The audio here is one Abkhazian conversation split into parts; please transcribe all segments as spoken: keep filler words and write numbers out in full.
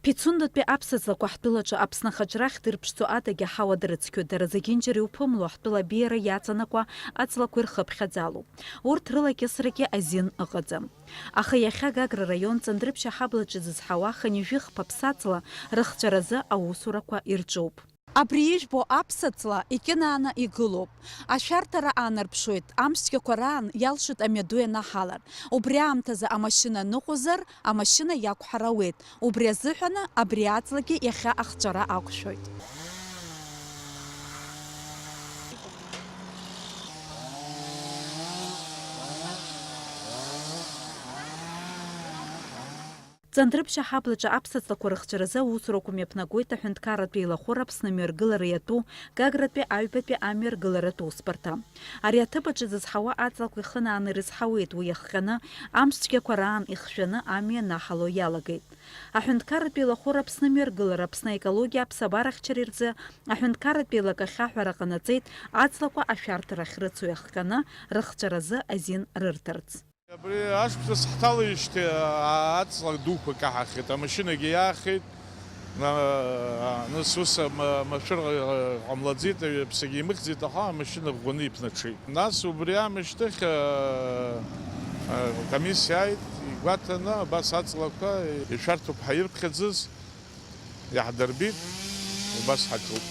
Пицундатәи аԥсаҵлақәа ҳтәылаҿы Аԥсны ахаҿра ахьдырԥшӡо адагьы аҳауа дрыцқьоит, дара зегьынџьара иуԥымло, ҳтәыла абеиара иаҵанакуа аҵлақәа ирхыԥхьаӡалоуп. Урҭ рыла кьысрагьы азин ыҟаӡам. Аха иахьа Гагра раион Ҵандрыԥшь аҳаблаҿы зызҳауа хынҩажәи хԥа ԥсаҵла рыхҵәаразы аусурақәа ирҿуп. Абри ижәбо аԥсаҵла икьынааны игылоуп. Ашәарҭара аанарԥшуеит, амшцәгьақәа раан иалшоит амҩаду ианаҳалар. Убри аамҭазы амашьына ныҟәозар, амашьына иақәҳар ауеит. Убри азыҳәаны абри аҵлагьы иахьа ахҵәара ақәшәоит. Ҵандрыԥшь аҳаблаҿы аԥсаҵлақәа рыхҵәаразы аусурақәа мҩаԥнагоит аҳәынҭқарратә еилахәыра Аԥсны мҩаргылара иатәу Гагратәи аҩбатәи амҩаргыларатә усбарҭа. Ари аҭыԥ аҿы зызҳауа аҵлақәа ихынааны ирызҳауеит, уи иахҟьаны, амшцәгьақәа раан ихжәаны амҩа ианаҳало иалагеит. Аҳәынҭқарратә еилахәыра Аԥсны мҩаргылара, Аԥсны аекологиа аԥсабарахьчареи рзы аҳәынҭқарратә еилак ахьаҳәара ҟанаҵеит, аҵлақәа ашәарҭара ахьрыцу иахҟьаны, рыхҵәаразы азин рырҭарц. Абри ашықәс ҳҭалеижьҭеи аҵла дуқәа каҳахеит, амашьынагьы иаахеит. Нас ус ма-, машәыр ҟамлаӡеит, аҩаԥсагьы имыхьӡеит, аха амашьына ӷәӷәаны иԥнаҽеит. Нас убри аамышьҭахь, а, а, комиссиа ааит, игәаҭаны абас аҵлақәа ишәарҭоуп ҳәа ирԥхьаӡаз иаҳдырбеит, убас ҳаҿуп.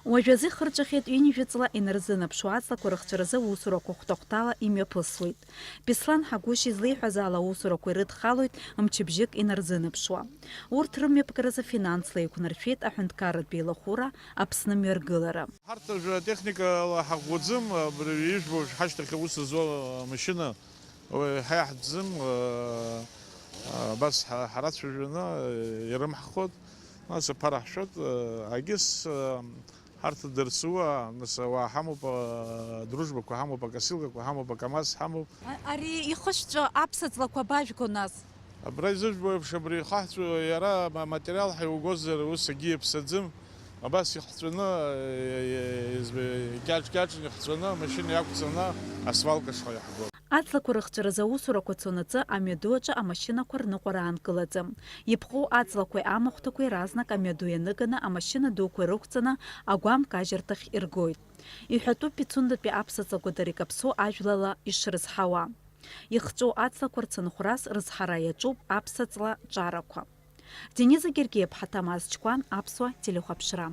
Уажәазы ихырҵәахьеит ҩынҩажәа ҵла инарзынаԥшуа аҵлақәа рыхҵәаразы аусурақәа хәҭа-хәҭала имҩаԥысуеит. Беслан Ҳагәышь излеиҳәаз ала, аусурақәа ирыдхалоит мчыбжьык инарзынаԥшуа. Урҭ рымҩаԥгаразы финансла еиқәнаршәеит аҳәынҭқарратә еилахәыра Аԥсны мҩаргылара. Ҳарҭ ажәа атехникала ҳаӷәӷәаӡом, абри ижәбо ҳашьҭахь аус зуа амашьына уи ҳаиаҳӡам, абас ҳа-, ҳарацәажәаны ирымҳхот, нас аԥара ҳшәот, агьыс Ҳарҭ дырсуа, нас, ауаа ҳамоуп, а, дружбақәа ҳамоуп, акосилкақәа ҳамоуп, акамаз ҳамоуп. А-, ари ихышәҵәо аԥсаҵлақәа абажәго, нас? Абра изыжәбо еиԥш, абри ихаҳҵәо, иара ма-, материал ҳәа иугозар, ус акгьы иаԥсаӡым. Абас ихҵәаны, е, е, е, кьаҿ-кьаҿны ихҵәаны, амашьына иақәҵаны, асвалка ашҟа иаҳгон. Аҵлақәа рыхҵәаразы аусурақәа цонаҵы амҩаду аҿы амашьынақәа рныҟәара аанкылаӡам. Иԥҟоу аҵлақәеи амахәҭақәеи разнак амҩаду ианыганы амашьына дуқәа ирықәҵаны агәам кажьырҭахь иргоит. Иҳәатәуп Пицундатәи аԥсаҵлақәа дара икаԥсоу ажәлала ишрызҳауа. Ихҵәоу аҵлақәа рцынхәрас рызҳара иаҿуп аԥсаҵла ҿарақәа. Дениза Гергиаԥҳа, Ҭамаз Чкәан, Аԥсуа телехәаԥшра.